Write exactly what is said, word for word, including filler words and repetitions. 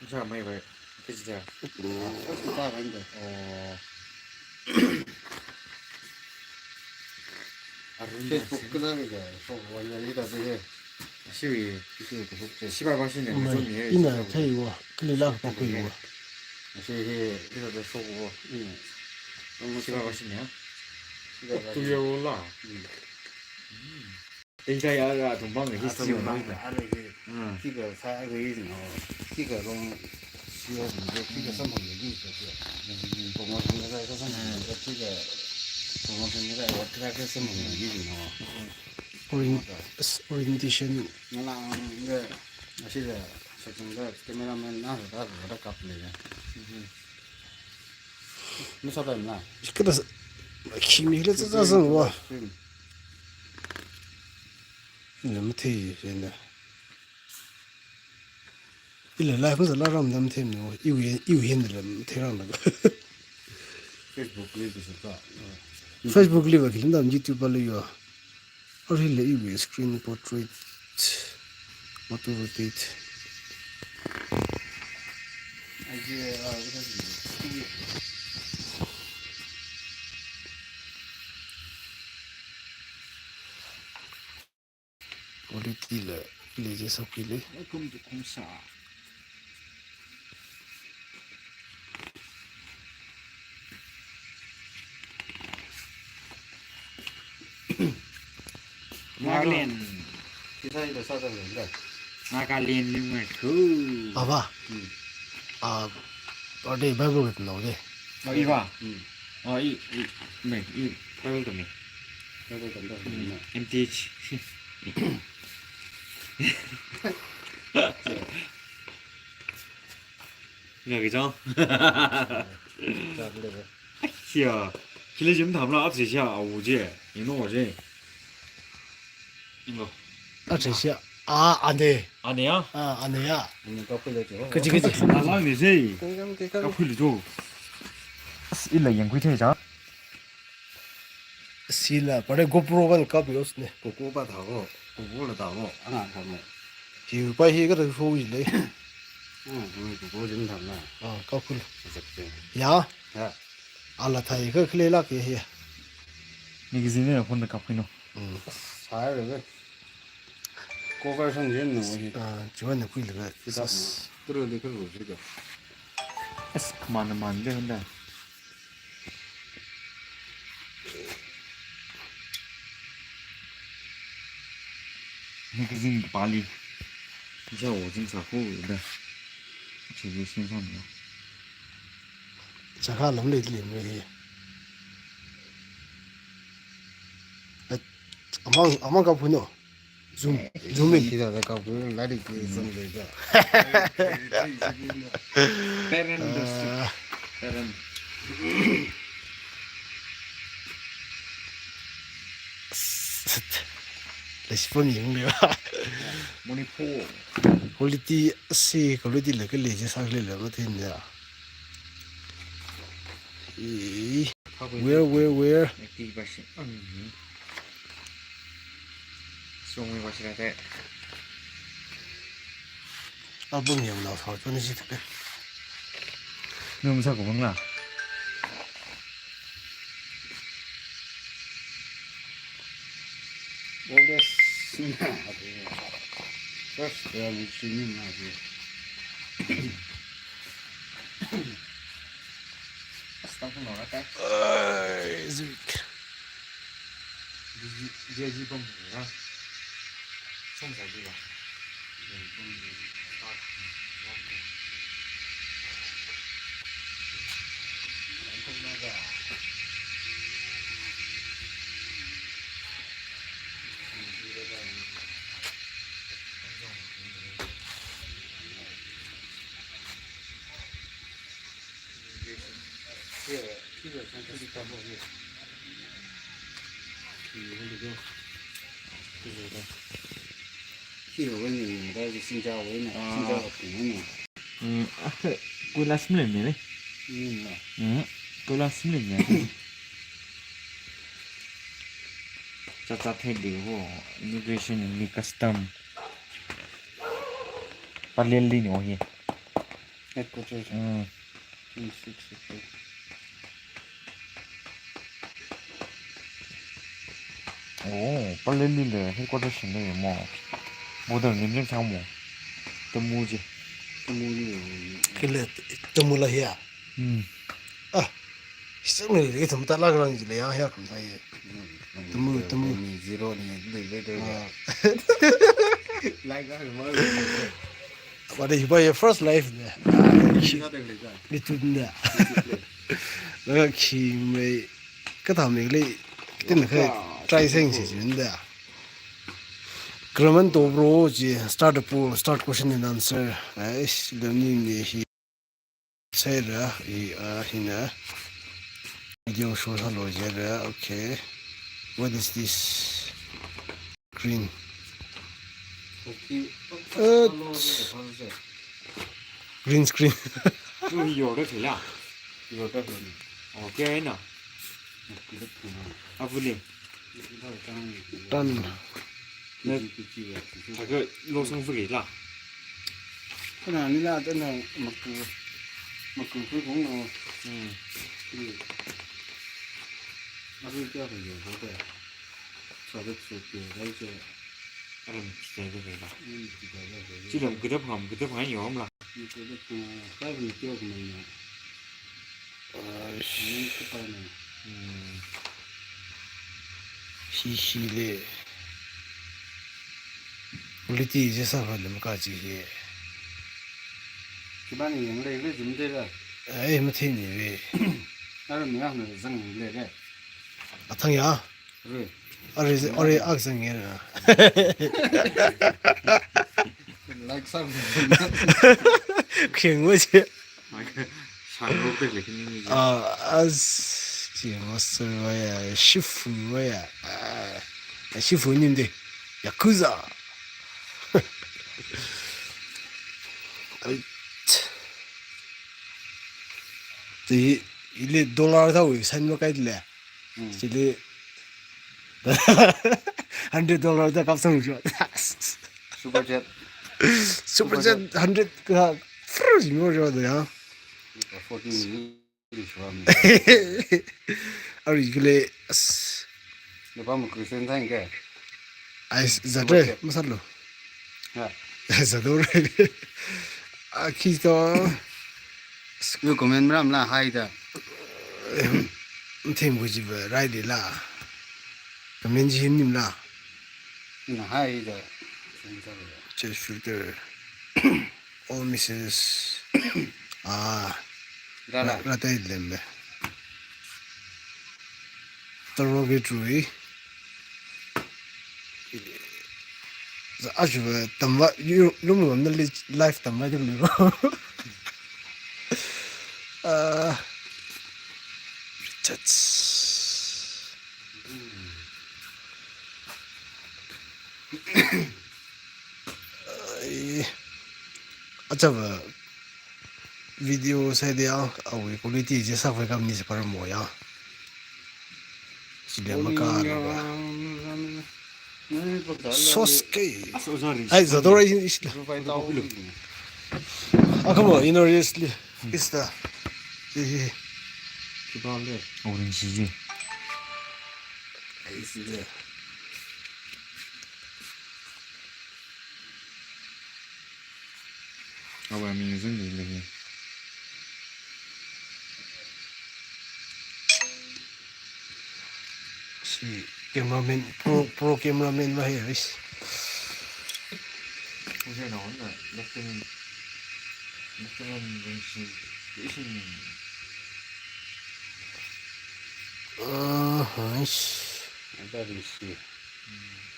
Sāmei vai. Kachi da. Kachi da kan da. Oh. Arun Facebook da. Kada ka, so, wala ida de. Siwi. Siwi ka huk che. Siva va shine. Mai, ina theiwa, kalila ka pakhuiwa. Asi hi, ida de so wo. Siva va shine. Ida de. Tu yo la. Ei, kaya ra, tumpang hi si yo na. Ara hi. Hmm. Kika sa ara hi no. Kika long si yo de, kika samphang de, kika. Promotion ka sa samphang de, kika. Promotion ka sa, what ka samphang de, no. Orient-, s-, orientation. Ngalang ga, asida, second ga, cameraman na, da, da, da, kap le. Masāpaimana. Kada s-, khimi la cha cha sang wa. Stream. Ina mathei, ina. Ila live masāla ram dam them no. Iwi, iwi hin la mathei rang la. Facebook li tu sa ka. Facebook li va kilim dam, YouTube li yo. Arui la iwui screen portrait, auto rotate. Quality la, la je sāki le. Welcome to Khongsa. Nagaland. Isa ida sa da le. Nagaland ni mai khu. Ava. Hmm. Ah, ade Bible ka no de. Oh, iva. Hmm. Oh, i, i, me, i, Bible ka me. Bible ka da. Hmm. M T H. Nga ki chang. Chang le. Ai, sia. Kile jim tham la ap se sia, au je. Ino je. Ingo. Ap se sia. A, ane. Ane ya? A, ane ya. Ane ka pui le jo. Kaji, kaji. Na lang ni je. Kei kam, kei kam. Ka pui le jo. As, ila yang kui the ja. Sila, pare GoPro kan kap yos ne. GoPro pa tha ko, GoPro la tha ko, anga tha mo. Hi pa hi ka ta fo yi le. Hmm, GoPro jin tham na. Ah, kap khul. Zak te. Ya. Ya. Ala thai ka khle la ke he. Ni ki zin ne phone kap khino. Hmm. Sai re. Cover sang jin no hi. Ah, chuan na kui le. Kita. Turu de ka ru ji ka. As man man de handa. Ni ka zing pali. Jao zing sa ko da. Che zing san ya. Chakha lam le le me. Amang, amang ka puno. Zoom, zoom in. Sida da ka bu lari ki zoom le da. Parent. Ah. Parent. Let's phone yung le. Manipur. Quality si quality le ke le je sa le le ma thin ya. Ee. Where, where, where? Song mi washira te. Album yang lau sa chun si te. Num sa ko bang la. All this. First, uh, we see him now here. Ai, zik. Hi wui ni, da ji Singja wui ni, ah. Singja wui ni. Hmm, ah, koila sim lem ni le. Hmm, la. Hmm, koila sim lem ni. Cha cha thei de ho, immigration ni custom. Palel li ni ho hi. Headquarters. Mm. Twenty-six April. Oh, Palelli le headquarters shinle mo. Border nim ning thang mo. Tamu je. Tamu je. Kile, Tamu la hiya. Hmm. Ah. Sing le, le, Tamu ta la rang le ya, ya, kam sai. Tamu, Tamu. Ni zero ni, le, le, le, le. Ah. Like that, mo. What is your first life ne? Ni tu ne. Laga khi mei, kathā mei le, tin kha try seng si jin da. Karaman to bro ji, start the poll, start question and answer. Ai, le ni ni hi. Sai ra, i, ah, hina. Video show sālo je ra, okay. What is this? Green. Okay. Uh, green screen. Chu hi yorda thila. Yorda thila. Okay, na. Avuli. Tan. Na, aga losang fri la. Kana ni la, tana maku, maku fri kong no. Hmm. Abu kya kong yo, bote. Sabe su ke, lai se. Aram chai de la. Hmm, chai de. Chilam kida pham, kida pham yo la. Kida pham, kai ni kyo kong no. Aish. Hi hi le. Quality je sākha lam ka chi hi. Kibani yang le le jum de la. Ai, mathei ni ve. Ara mi ang zang le le. Athang ya. Re. Are, are ak zang ya. Like some. Kheng wa je. Shangrok te lekin ni. Ah, as, chi master wa ya, shifu wa ya. Ah, shifu nim de. Yakuza. Ai. Te ile dollar ta wi san ma kai le. Hmm. Chili hundred dollar ta kapsang jo. Super chat. Super chat hundred ka free mo jo da ya. Forty million. Ari kile as. Napa mo Christian thang ke? Ai, zatre, masalo. Ha. Zador. Aki to. Yo comment ram la hai da. Thing bu ji ba rai de la. Comment ji him nim la. Na hai da. Change filter. All misses. Ah. Rala. Ra tai lem be. Taro ke trui. Za a ju tamwa, yu, lum lum na li-, life tamwa de lu. Ah. Richards. Ai, achava video sāda ya, awui quality je sākhavai kam ni se par mo ya. Chile maka la. Sos ke. Ai, zadora is, is la. Akamo, ino is li. Is da. Hi, hi. Kibang le. Orange ji. Ai, is le. Awa mi zun di lagi. Si cameraman, pro, pro cameraman wa hai, guys. Uje na wan na, left hand, left hand ring si, isin. Ah, guys. Ada ring si. Hmm.